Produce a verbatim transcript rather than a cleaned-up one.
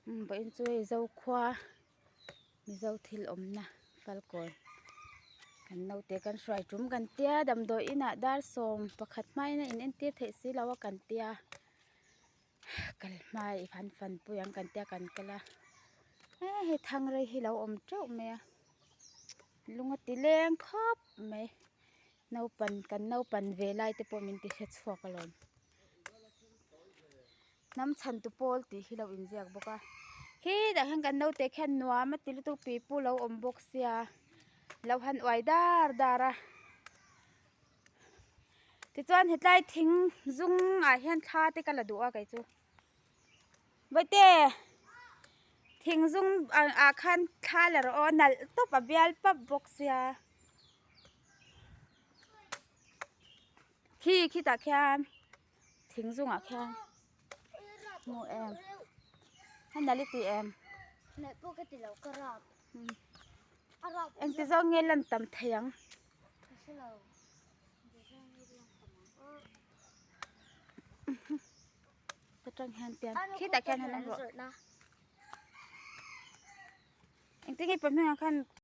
Vawiin chu hei Zo khua, Mizo thil omna Falkawn. Kan note kan hruai tum kan tia, damdawi innah dar sawm pakhat hma innah in entir theih si lo a kan tia. Kal hma i phan fanpui ang kan tia kan kal a. Eh, hei Thangrei hi lo om teuh mai a. Lung a ti leng khawp mai. Naupan, kan naupan ve lai te pawh min ti hre chhuak alawm. Nam chantu pawl tih hi lo inziak bawk a. Khitah hian kan note khian nuam a ti lutuk, pipu lo awm bawk sia, lo han uai dar dar a. Tichuan hetlai thing zungah hian thla te ka la duh a kei chu. Bawihte, thing zung ah, ah khan thla la rawh aw, nalh tawp a bial pap bawk sia. Khi, khitah khian thing zungah khian mu em. Hei nalh i ti em. Nalh pawh ka ti lo, ka rap. Hmm. A rap. Engti zawng nge lan tam thei ang. Ka hre lo. Ka tang hian tiang. Khitah khian han awm rawh. Engti nge pawh hmingah khan